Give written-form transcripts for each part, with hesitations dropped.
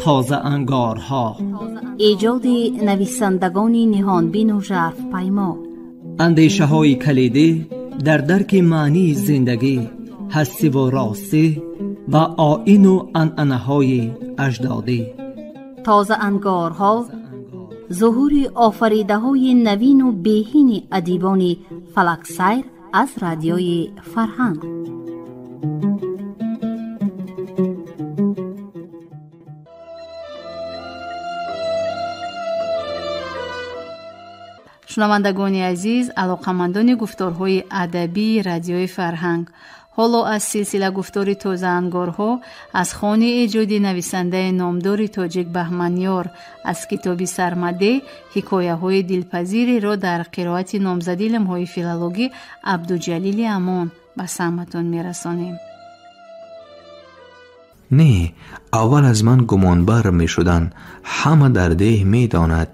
Тозаангорҳо, эҷоди нависандагони ниҳонбину жарфпаймо, андешаҳои калидӣ дар дарки маънии зиндагӣ, ҳастиву ростӣ ва оину анъанаҳои аҷдодӣ. Тозаангорҳо зуҳури офаридаҳои навину беҳини адибони фалаксайр аз Радиои Фарҳанг. Шунавандагони азиз, алоқамандони гуфторҳои адабии Радиои Фарҳанг, ҳоло аз силсила гуфтори тозаангорҳо аз хони эҷоди нависандаи номдори тоҷик Баҳманёр аз китоби Сармадеҳ ҳикояҳои дилпазиреро дар қироати номзади илмҳои филологӣ Абдуҷалили Амон ба самъатон мерасонем. Не, аввал аз ман гумонбар мешуданд. Ҳама дар деҳ медонад,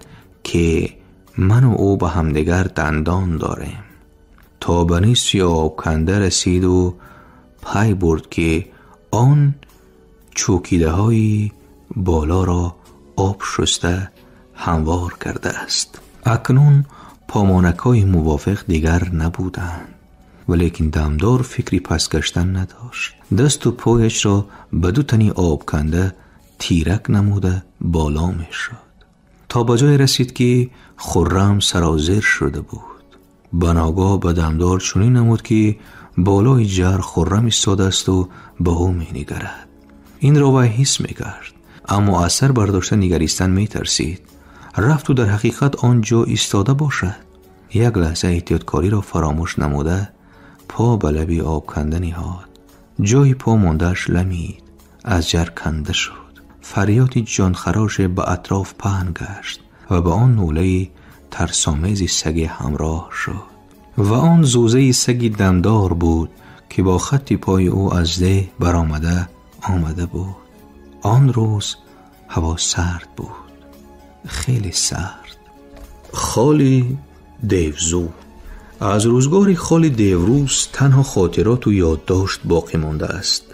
ки ману ӯ ба ҳамдигар дандон дорем. То ба нисфи обканда расиду пай бурд, ки он чӯкидаҳои болоро об шуста ҳамвор кардааст. Акнун помонакҳои мувофиқ дигар набуданд, валекин дамдор фикри пас гаштан надошт. Дасту пояшро ба ду тани обканда тирак намуда боло мешуд, то ба ҷое расид, ки хуррам сарозер шуда буд. Ба ногоҳ ба дамдор чунин намуд, ки болои ҷар хуррам истодаасту ба ӯ менигарад. Инро вай ҳис мекард, аммо аз сар бардошта нигаристан метарсид. Рафту дар ҳақиқат он ҷо истода бошад. Як лаҳза эҳтиёткориро фаромӯш намуда, по ба лаби обканда ниҳод. Ҷои по мондааш ламид, аз ҷар канда шуд. Фарёди ҷонхароше ба атроф паҳн гашт ва ба он нулаи тарсомези саге ҳамроҳ шуд. Ва он зӯзаи саги дамдор буд, ки бо хатти пои ӯ аз деҳ баромада омада буд. Он рӯз ҳаво сард буд, хеле сард. Холи Девзӯ. Аз рӯзгори холи Деврӯз танҳо хотироту ёддошт боқӣ мондааст.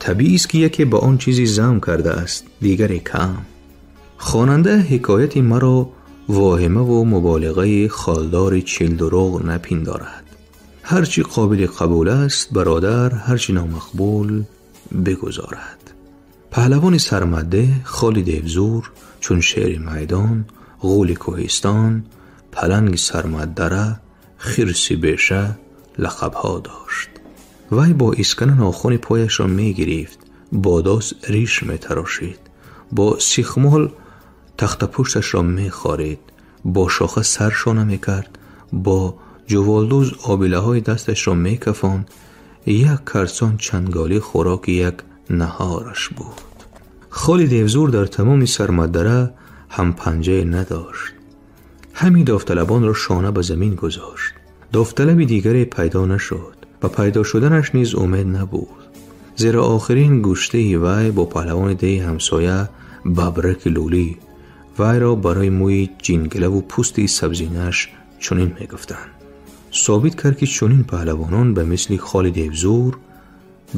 Табиист, ки яке ба он чизе зам кардааст, дигаре кам. Хонанда ҳикояти маро воҳимаву муболиғаи холдори чилдурӯғ напиндорад. Ҳарчи қобили қабул аст, бародар, ҳарчи номақбул бигузорад. Паҳлавони Сармадде, холи Девзур, чун шери майдон, ғули кӯҳистон, паланги Сармаддара, хирси беша лақабҳо дошт. Вай бо искана нохуни пояшро мегирифт, бо дос риш метарошид, бо сихмол тахтапушташро мехорид, бо шоха сар шона мекард, бо ҷуволдуз обилаҳои дасташро мекафонд. Як карсон чанголӣ хӯроки як наҳораш буд. Холи Девзур дар тамоми Сармаддара ҳампанҷае надошт. Ҳамин довталабонро шона ба замин гузошт. Довталаби дигаре пайдо нашуд. Ба пайдо шуданаш низ умед набуд, зеро охирин гӯштаи вай бо паҳлавони деҳи ҳамсоя Бабраки Лулӣ, вайро барои мӯи ҷингилаву пӯсти сабзинааш чунин мегуфтанд, собит кард, ки чунин паҳлавонон ба мисли холи Девзур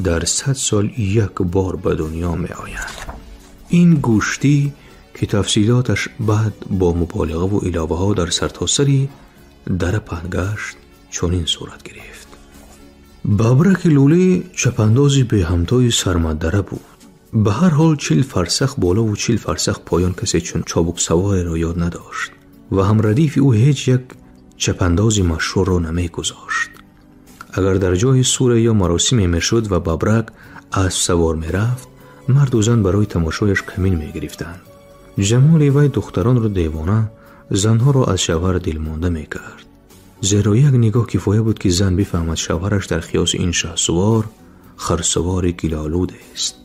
дар 100 сол як бор ба дунё меоянд. Ин гӯштӣ, ки тафсилоташ баъд бо муболиғаву иловаҳо дар сартосари дара паҳн гашт, чунин сурат гирифт. Бабраки Лулӣ чапандози беҳамтои Сармаддара буд. Ба ҳар ҳол 40 фарсах болову 40 фарсах поён касе чун чобуксавореро ёд надошт ва ҳамрадифи ӯ ҳеҷ як чапандози машҳурро намегузошт. Агар дар ҷои суре ё маросиме мешуд ва Бабрак аспсавор мерафт, марду зан барои тамошояш камин мегирифтанд. Ҷамоли вай духтаронро девона, занҳоро аз шавҳар дилмонда мекард. Зеро як нигоҳ кифоя буд, ки зан бифаҳмад шавҳараш дар қиёси ин шаҳсувор харсувори гилолудест.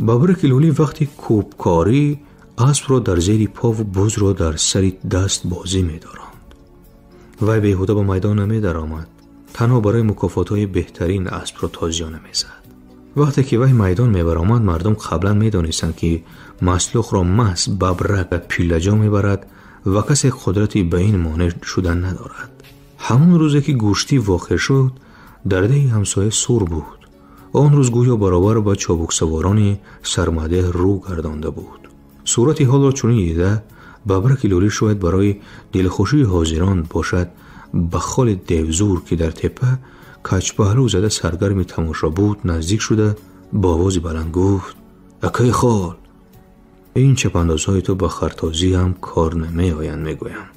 Бабраки Лулӣ вақти кӯбкорӣ аспро дар зери пову бузро дар сари даст бозӣ медоронд. Вай беҳуда ба майдон намедаромад, танҳо барои мукофотҳои беҳтарин аспро тозиёна мезад. Вақте ки вай майдон мебаромад, мардум қаблан медонистанд, ки маслухро маҳз Бабрак ба пиллаҷо мебарад ва касе қудрати ба ин монеъ шудан надорад. Ҳамон рӯзе ки гӯштӣ воқеъ шуд, дар деҳи ҳамсоя сур буд. Он рӯз гӯё баробар ба чобуксаворони Сармадеҳ рӯ гардонда буд. Сурати ҳолро чунин дида, Бабраки Лӯлӣ шояд барои дилхушии ҳозирон бошад, ба холи Девзур, ки дар теппа каҷпаҳлӯ зада саргарми тамошо буд, наздик шуда бо овози баланд гуфт: «Акай хол, ин чапандозҳои ту ба хартозӣ ҳам кор намеоянд, мегӯям».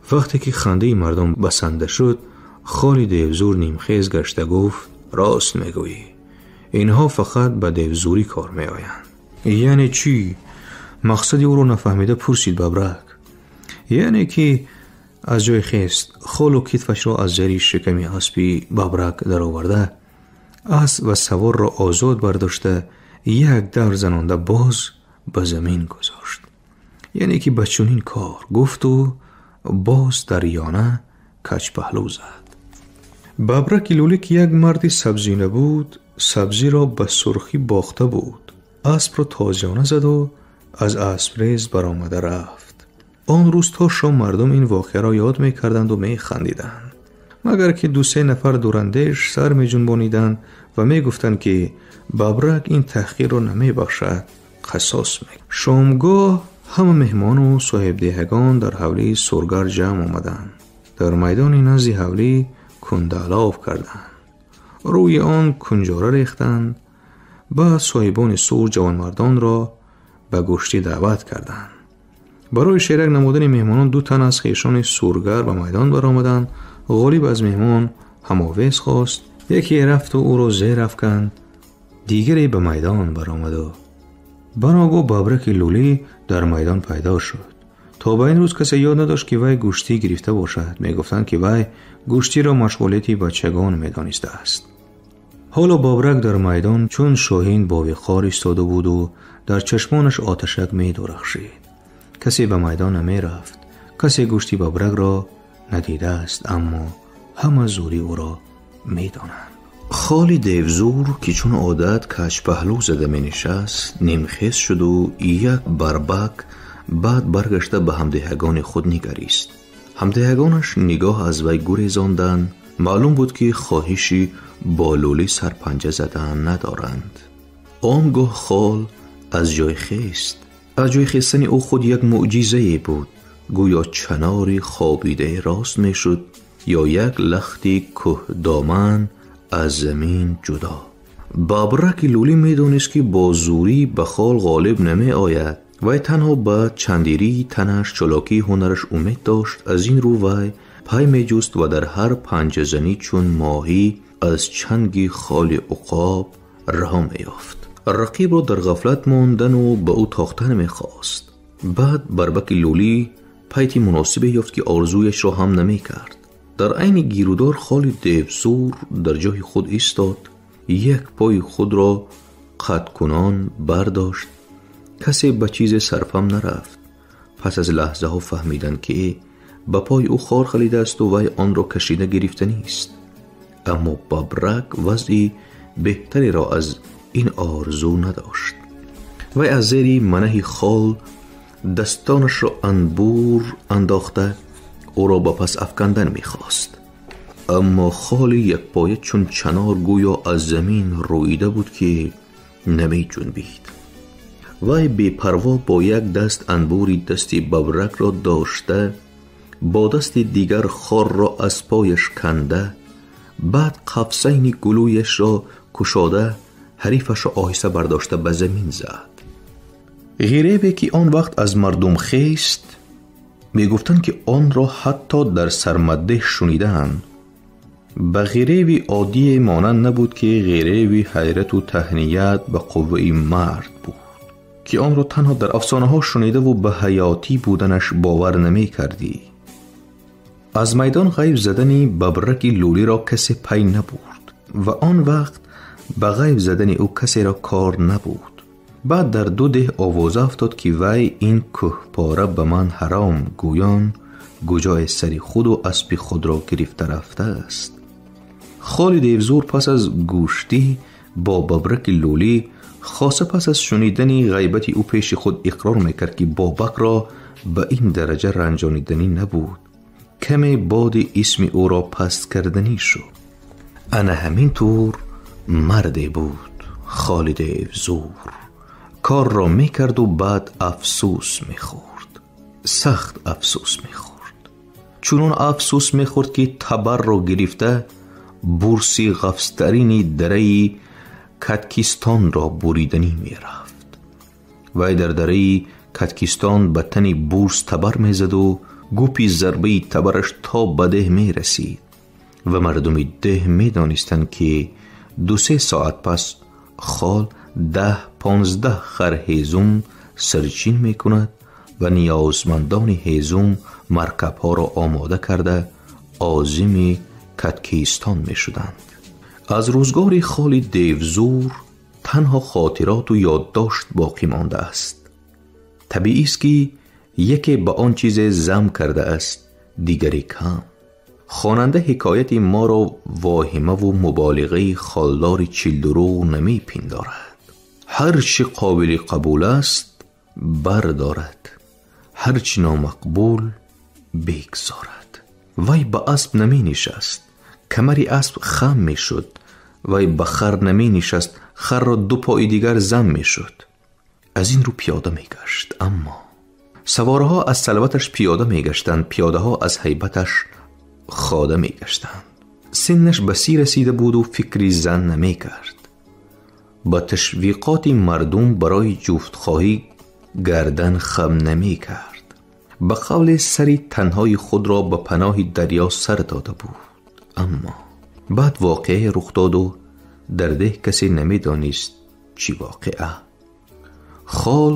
Вақте ки хандаи мардум басанда шуд, холи Девзур нимхез гашта гуфт: «Рост мегӯӣ, инҳо фақат ба девзурӣ кор меоянд». «Яъне чӣ?» Мақсади ӯро нафаҳмида пурсид Бабрак. «Яъне ки аз ҷой хест, холу китфашро аз зери шиками аспи Бабрак дароварда, асп ва саворро озод бардошта, як давр занонда боз ба замин гузошт. Яъне ки ба чунин кор», гуфту боз дар ёна каҷпаҳлӯ зад. Бабраки Лӯлӣ, ки як марди сабзина буд, сабзиро ба сурхӣ бохта буд, аспро тозиёна заду аз аспрез баромада рафт. Он рӯз то шом мардум ин воқеаро ёд мекарданду механдиданд, магар ки ду-се нафар дурандеш сар меҷунбониданд ва мегуфтанд, ки Бабрак ин таҳқирро намебахшад, қасос мекунад. Шомгоҳ ҳама меҳмону соҳибдеҳагон дар ҳавлии сургар ҷамъ омаданд. Дар майдони назди ҳавлӣ кундаалов карданд, рӯи он кунҷора рехтанд. Баъд соҳибони сур ҷавонмардонро ба гӯштӣ даъват карданд. Барои шерак намудани меҳмонон ду тан аз хешони сургар ба майдон баромаданд. Ғолиб аз меҳмон ҳамовез хост. Яке рафту ӯро зер афканд, дигаре ба майдон баромаду баногоҳ Бабраки Лӯлӣ дар майдон пайдо шуд. То ба ин рӯз касе ёд надошт, ки вай гӯштӣ гирифта бошад. Мегуфтанд, ки вай гӯштиро машғулияти бачагон медонистааст. Ҳоло Бабрак дар майдон чун шоҳин бовиқор истода буду дар чашмонаш оташак медурахшид. Касе ба майдон намерафт, касе гӯшти Бабракро надидааст, аммо ҳама зӯри ӯро медонанд. Холи Девзур, ки чун одат каҷпаҳлӯ зада менишаст, нимхез шуду як барбак баъд баргашта ба ҳамдеҳагони худ нигарист. Ҳамдеҳагонаш нигоҳ аз вай гурезонданд. Маълум буд, ки хоҳиши бо Лӯлӣ сарпанҷа задан надоранд. Он гоҳ хол аз ҷой хест. Аз ҷой хестани ӯ худ як мӯъҷизае буд, гӯё чанори хобидае рост мешуд ё як лахти кӯҳдоман аз замин ҷудо. Бабраки Лӯлӣ медонист, ки бо зӯрӣ ба хол ғолиб намеояд. Вай танҳо ба чандирии танаш, чолокии ҳунараш умед дошт. Аз ин рӯ вай пай меҷуст ва дар ҳар панҷазанӣ чун моҳӣ аз чанги холи уқоб раҳо меёфт. Рақибро дар ғафлат мондану ба ӯ тохтан мехост. Баъд Барбаки Лӯлӣ пайти муносибе ёфт, ки орзуяшро ҳам намекард. Дар айни гирудор холи Девзур дар ҷои худ истод, як пои худро қадкунон бардошт. Касе ба чизе сарфам нарафт. Пас аз лаҳзаҳо фаҳмиданд, ки ба пои ӯ хор халидаасту вай онро кашида гирифтанист. Аммо Бабрак вазъи беҳтареро аз ин орзу надошт. Вай аз зери манаҳи хол дастонашро анбур андохта ӯро ба пас афкандан мехост. Аммо холи якпоя чун чанор гӯё аз замин рӯида буд, ки намеҷунбид. Вай бепарво бо як даст анбури дасти Бабракро дошта, бо дасти дигар хорро аз пояш канда, баъд қафсайни гулӯяшро кушода, ҳарифашро оҳиста бардошта ба замин зад. Ғиребе ки он вақт аз мардум хест, мегуфтанд, ки онро ҳатто дар сармаддеҳ шунидаанд. Ба ғиреви оддие монанд набуд, ки ғиреви ҳайрату таҳният ба қувваи мард буд, ки онро танҳо дар афсонаҳо шунидаву ба ҳаётӣ буданаш бовар намекардӣ. Аз майдон ғайб задани Бабраки Лӯлиро касе пай набурд ва он вақт ба ғайб задани ӯ касеро кор набуд. Баъд дар ду деҳ овоза афтод, ки вай ин кӯҳпора ба ман ҳаром, гӯён гуҷои сари худу аспи худро гирифта рафтааст. Холи Девзур пас аз гӯштӣ бо Бабраки Лӯлӣ, хоса пас аз шунидани ғайбати ӯ, пеши худ иқрор мекард, ки Бобакро ба ин дараҷа ранҷониданӣ набуд, каме боди исми ӯро паст карданӣ шуд. Ана ҳамин тур марде буд холи Девзур. Корро мекарду баъд афсӯс мехӯрд, сахт афсӯс мехӯрд. Чунон афсӯс мехӯрд, ки табарро гирифта бурси ғафзтарини дараи Каткистонро буриданӣ мерафт. Вай дар дараи Каткистон ба тани бурс табар мезаду гупи зарбаи табараш то ба деҳ мерасид ва мардуми деҳ медонистанд, ки 2-3 соат пас хол 10-15 хар ҳезум сарчин мекунад ва ниёзмандони ҳезум маркабҳоро омода карда озими Каткистон мешуданд. Аз рӯзгори холи девзур танҳо хотироту ёддошт боқӣ мондааст. Табиист, ки яке ба он чизе зам кардааст, дигаре кам. Хонанда ҳикояти моро воҳимаву муболиғаи холдори чилдурӯғ намепиндорад. Ҳар чӣ қобили қабул аст, бардорад, ҳар чӣ номақбул бигзорад. Вай ба асп наменишаст, камари асп хам мешуд. Вай ба хар наменишаст, харро ду пои дигар зам мешуд. Аз ин рӯ пиёда мегашт. Аммо савораҳо аз салваташ пиёда мегаштанд, пиёдаҳо аз ҳайбаташ хода мегаштанд. Синнаш ба 30 расида буду фикри зан намекард. Ба ташвиқоти мардум барои ҷуфтхоҳӣ гардан хам намекард. Ба қавле сари танҳои худро ба паноҳи дарё сар дода буд. Аммо баъд воқеае рух доду дар деҳ касе намедонист, чӣ воқеа. Хол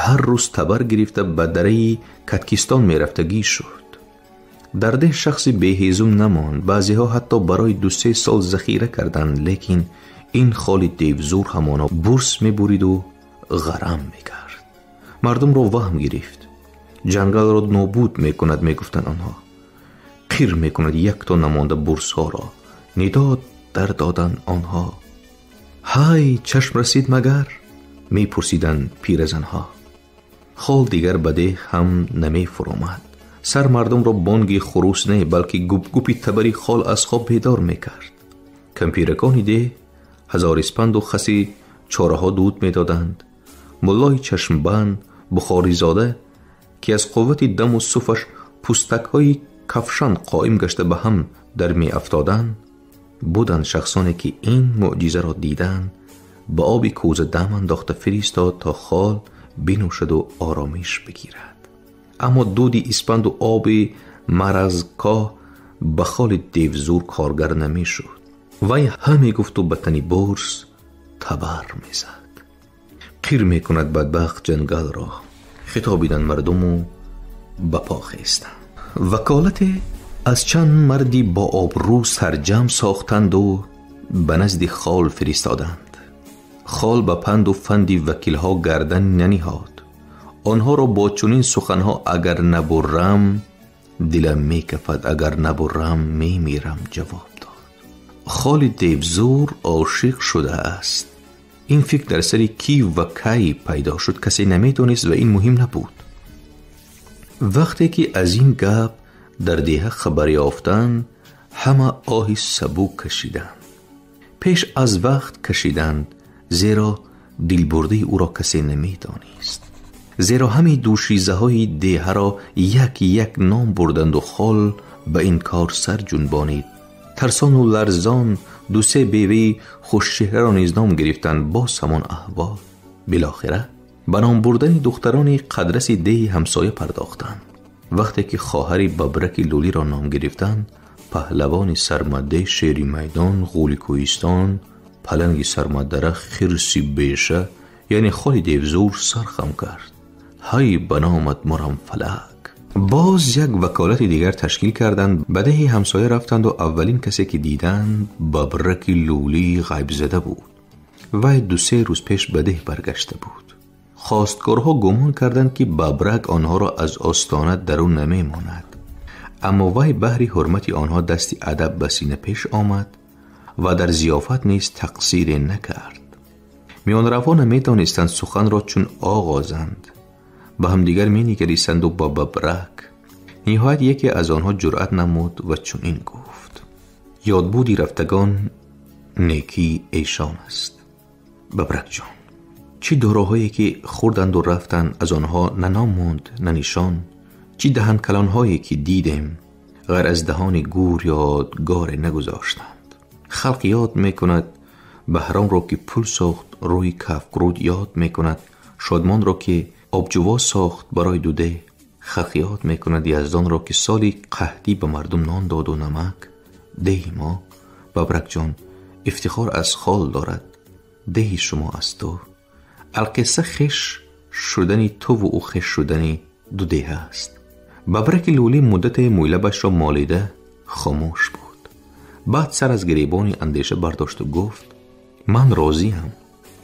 ҳар рӯз табар гирифта ба дараи Каткистон мерафтагӣ шуд. Дар деҳ шахси беҳезум намонд. Баъзеҳо ҳатто барои 2-3 сол захира карданд, лекин ин холи девзур ҳамоно бурс мебуриду ғарам мекард. Мардумро ваҳм гирифт. Ҷангалро нобуд мекунад, мегуфтанд онҳо. Қир мекунад якто намонда бурсҳоро. Нидо дар доданд онҳо. Ҳай, чашм расид магар? Мепурсиданд пиразанҳо. Хол дигар ба деҳ ҳам намефуромад. Сар мардумро бонги хурус не, балки гупгупи табари хол аз хоб бедор мекард. Кампиракони деҳ ҳазориспанду хаси чораҳо дуд медоданд. Муллои чашмбанд бухоризода, ки аз қуввати даму суфаш пӯстакҳои кафшан қоим гашта ба ҳам дар меафтоданд, буданд шахсоне, ки ин мӯъҷизаро диданд, ба оби кӯза дам андохта фиристод, то хол бинӯшаду оромиш бигирад. Аммо дуди испанду оби маразкоҳ ба холи девзур коргар намешуд. Вай ҳа мегуфту ба тани бурс табар мезад. Қир мекунад бадбахт ҷангалро, хитобиданд мардуму ба по хестанд. Ваколате аз чанд марди бо обрӯ сарҷам сохтанду ба назди хол фиристоданд. Хол ба панду фанди вакилҳо гардан наниҳод. Онҳоро бо чунин суханҳо агар набуррам дилам мекафад, агар набуррам мемирам ҷавоб дод. Холи девзур ошиқ шудааст. Ин фикр дар сари кӣ ва кай пайдо шуд, касе намедонист ва ин муҳим набуд. Вақте ки аз ин гап дар деҳа хабар ёфтанд, ҳама оҳи сабук кашиданд. Пеш аз вақт кашиданд, зеро дилбурдаи ӯро касе намедонист. Зеро ҳамаи дӯшизаҳои деҳаро як як ном бурданду хол ба ин кор сар ҷунбонид. Тарсону ларзон 2-3 беваи хушчеҳраро низ ном гирифтанд, боз ҳамон аҳвол. Билохира ба ном бурдани духтарони қадраси деҳи ҳамсоя пардохтанд. Вақте ки хоҳари Бабраки Лулиро ном гирифтанд, паҳлавони сармадде, шери майдон, ғули кӯҳистон, паланги сармаддара, хирси беша, яъне холи девзур сар хам кард. Ҳай, ба номат мурам фалак! Боз як ваколати дигар ташкил карданд. Ба деҳи ҳамсоя рафтанду аввалин касе ки диданд, Бабраки Лулӣ ғайбзада буд. Вай 2-3 рӯз пеш ба деҳ баргашта буд. Хосткорҳо гумон карданд, ки Бабрак онҳоро аз остона дарун намемонад. Аммо вай баҳри ҳурмати онҳо дасти адаб ба сина пеш омад ва дар зиёфат низ тақсире накард. Миёнравҳо намедонистанд суханро чун оғозанд. Ба ҳамдигар менигаристанду ба Бабрак. Ниҳоят яке аз онҳо ҷуръат намуд ва чунин гуфт: ёдбуди рафтагон некии эшон аст. Бабракҷон, Чӣ дороҳое ки хӯрданду рафтанд, аз онҳо на ном монд, на нишон. Чӣ даҳанкалонҳое ки дидем, ғайр аз даҳони гӯр ёдгоре нагузоштанд. Халқ ёд мекунад Баҳромро, ки пул сохт рӯи кафкруд, ёд мекунад Шодмонро, ки обҷуво сохт барои дуде. Халқ ёд мекунад Яздонро, ки соли қаҳдӣ ба мардум нон доду намак. Деҳи мо, Бабракҷон, ифтихор аз хол дорад, деҳи шумо аз ту. Алқисса хеш шудани туву ӯ хеш шудани ду деҳа аст. Бабраки Лӯлӣ муддате мӯйлабашро молида хомӯш буд. Баъд сар аз гиребони андеша бардошту гуфт: ман розиам,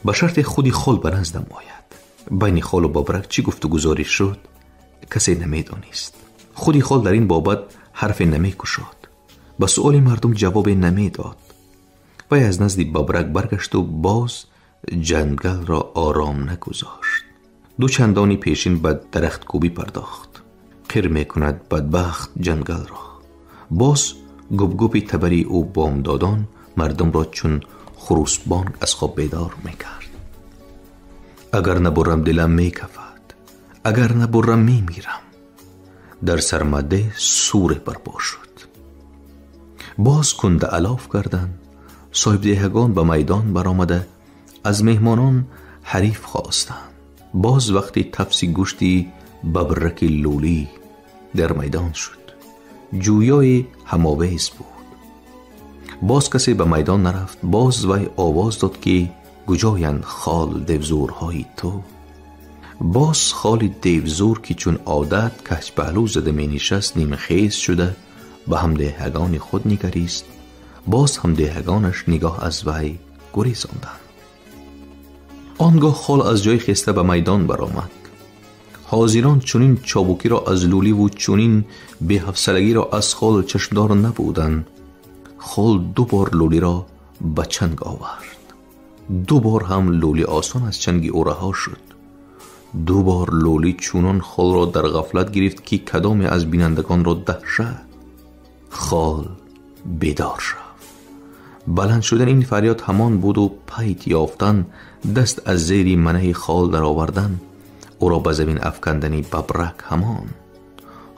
ба шарте худи хол ба наздам ояд. Байни холу Бабрак чӣ гуфтугузорӣ шуд, касе намедонист. Худи хол дар ин бобат ҳарфе намекушод, ба суоли мардум ҷавобе намедод. Вай аз назди Бабрак баргашту боз ҷангалро ором нагузошт. Ду чандони пешин ба дарахткӯбӣ пардохт. Қир мекунад бадбахт ҷангалро. Боз губгуби табари ӯ бомдодон мардумро чун хурусбонг аз хоб бедор мекард. Агар набурам, дилам мекафад, агар набурам, мемирам. Дар сармаде суре барпо шуд. Боз кунда алоф карданд. Соҳибдеҳагон ба майдон баромада аз меҳмонон ҳариф хостанд. Боз вақти тафси гӯшти Бабраки Лӯлӣ дар майдон шуд. Ҷӯёи ҳамовез буд. Боз касе ба майдон нарафт. Боз вай овоз дод, ки куҷоянд хол девзурҳои ту? Боз холи девзур, ки чун одат каҷпаҳлӯ зада менишаст, нимхез шуда ба ҳамдеҳагони худ нигарист. Боз ҳамдеҳагонаш нигоҳ аз вай гурезонданд. Он гоҳ хол аз ҷой хеста ба майдон баромад. Ҳозирон чунин чобукиро аз Лӯливу чунин беҳавсалагиро аз хол чашмдор набуданд. Хол ду бор Лӯлиро ба чанг овард. Ду бор ҳам Лӯли осон аз чанги ӯ раҳо шуд. Ду бор Лӯлӣ чунон холро дар ғафлат гирифт, ки кадоме аз бинандагонро даҳшат. Хол бедор шуд. Баланд шудан ин фарёд ҳамон буду пайт ёфтан, даст аз зери манаи хол даровардан, ӯро ба замин афкандани Бабрак ҳамон.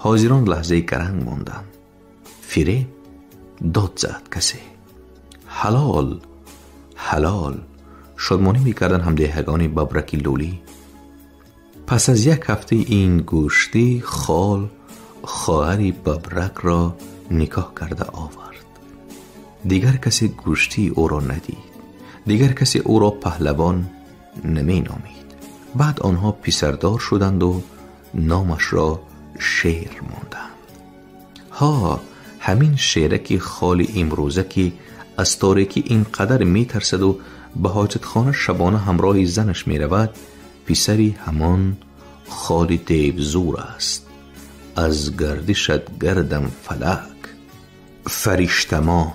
Ҳозирон лаҳзаи гаранг монданд. Фиреб дод зад касе. Ҳалол, ҳалол, шодмонӣ мекарданд ҳамдеҳагони Бабраки Лӯлӣ. Пас аз як ҳафтаи ин гӯштӣ хол хоҳари Бабракро никоҳ карда овард. Дигар касе гӯштии ӯро надид. Дигар касе ӯро паҳлавон наменомид. Баъд онҳо писардор шуданду номашро Шер монданд. Ҳа, ҳамин шераки холи имрӯза, ки аз торикӣ ин қадар метарсаду ба ҳоҷатхона шабона ҳамроҳи занаш меравад, писари ҳамон холи девзур аст. Аз гардишат гардам фалак. Фариштамоҳ.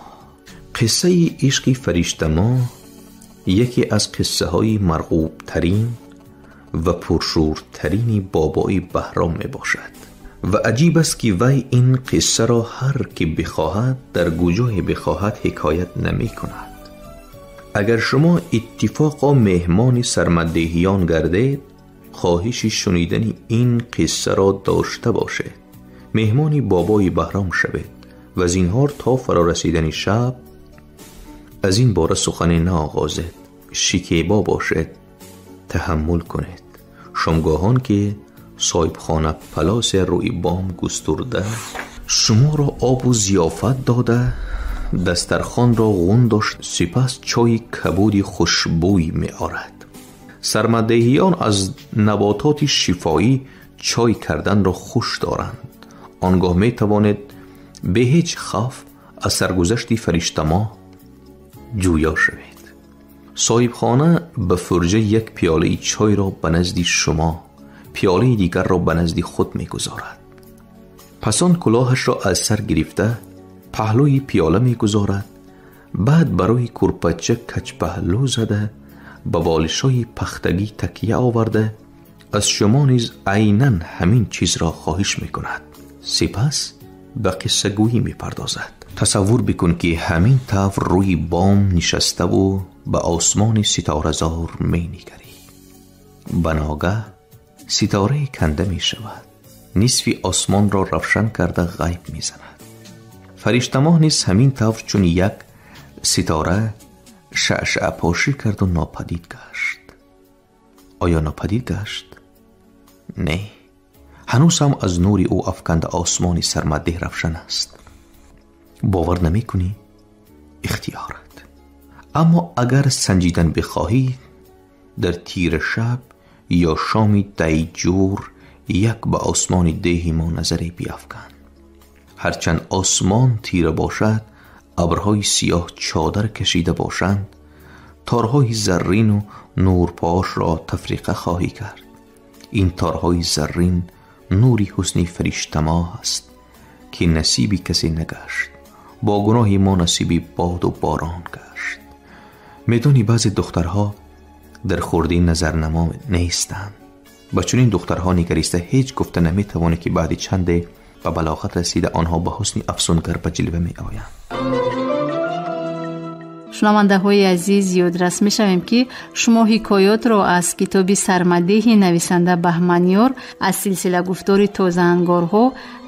Қиссаи ишқи Фариштамоҳ яке аз қиссаҳои марғубтарин ва пуршӯртарини бобои Баҳром мебошад ва аҷиб аст, ки вай ин қиссаро ҳар ки бихоҳад, дар куҷое бихоҳад, ҳикоят намекунад. Агар шумо иттифоқо меҳмони сармаддеҳиён гардед, хоҳиши шунидани ин қиссаро дошта бошед, меҳмони бобои Баҳром шавед ва зинҳор то фарорасидани шаб аз ин бора сухане наоғозед, шикебо бошед, таҳаммул кунед. Шомгоҳон ки соҳибхона палосе рӯи бом густурда, шуморо обу зиёфат дода, дастархонро ғун дошт, сипас чойи кабуди хушбӯй меорад. Сармаддеҳиён аз набототи шифоӣ чой карданро хуш доранд. Он гоҳ метавонед бе ҳеҷ хавф аз саргузашти Фариштамоҳ ҷӯё шавед. Соҳибхона ба фурҷа як пиёлаи чойро ба назди шумо, пиёлаи дигарро ба назди худ мегузорад. Пас он кулоҳашро аз сар гирифта паҳлӯи пиёла мегузорад. Баъд барои курпача каҷпаҳлӯ зада, ба болишҳои пахтагӣ такя оварда, аз шумо низ айнан ҳамин чизро хоҳиш мекунад. Сипас ба қиссагӯӣ мепардозад. Тасаввур бикун, ки ҳамин тавр рӯи бом нишаставу ба осмони ситоразор менигарӣ. Ба ногаҳ ситорае канда мешавад, нисфи осмонро равшан карда ғайб мезанад. Фариштамоҳ низ ҳамин тавр чун як ситора шаъшаъпошӣ карду нопадид гашт. Оё нопадид гашт? Не, ҳанӯз ҳам аз нури ӯ афканда осмони Сармаддеҳ равшан аст. Бовар намекунӣ? Ихтиёрат. Аммо агар санҷидан бихоҳӣ, дар тира шаб ё шоми дайҷур як ба осмони деҳи мо назаре биафкан. Ҳарчанд осмон тира бошад, абрҳои сиёҳ чодар кашида бошанд, торҳои заррину нурпошро тафриқа хоҳӣ кард. Ин торҳои заррин нури ҳусни фариштамоҳ аст, ки насиби касе нагашт, бо гуноҳи мо насиби боду борон гашт. Медонӣ, баъзе духтарҳо дар хурдӣ назарнамо нестанд. Ба чунин духтарҳо нигариста ҳеҷ гуфта наметавонӣ, ки баъди чанде ба балоғат расида онҳо ба ҳусни афсунгар ба ҷилва меоянд. Шунавандаҳои азиз, ёдрас мешавем, ки шумо ҳикоётро аз китоби Сармадеҳи нависанда Баҳманёр аз силсила гуфтори Тозаангорҳо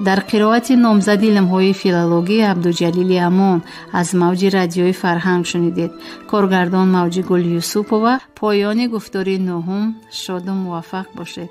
дар қироати номзади илмҳои филологӣ Абдуҷалили Амон аз мавҷи Радиои Фарҳанг шунидед. Коргардон Мавҷигул Юсупова. Поёни гуфтори нуҳум. Шоду муваффақ бошед.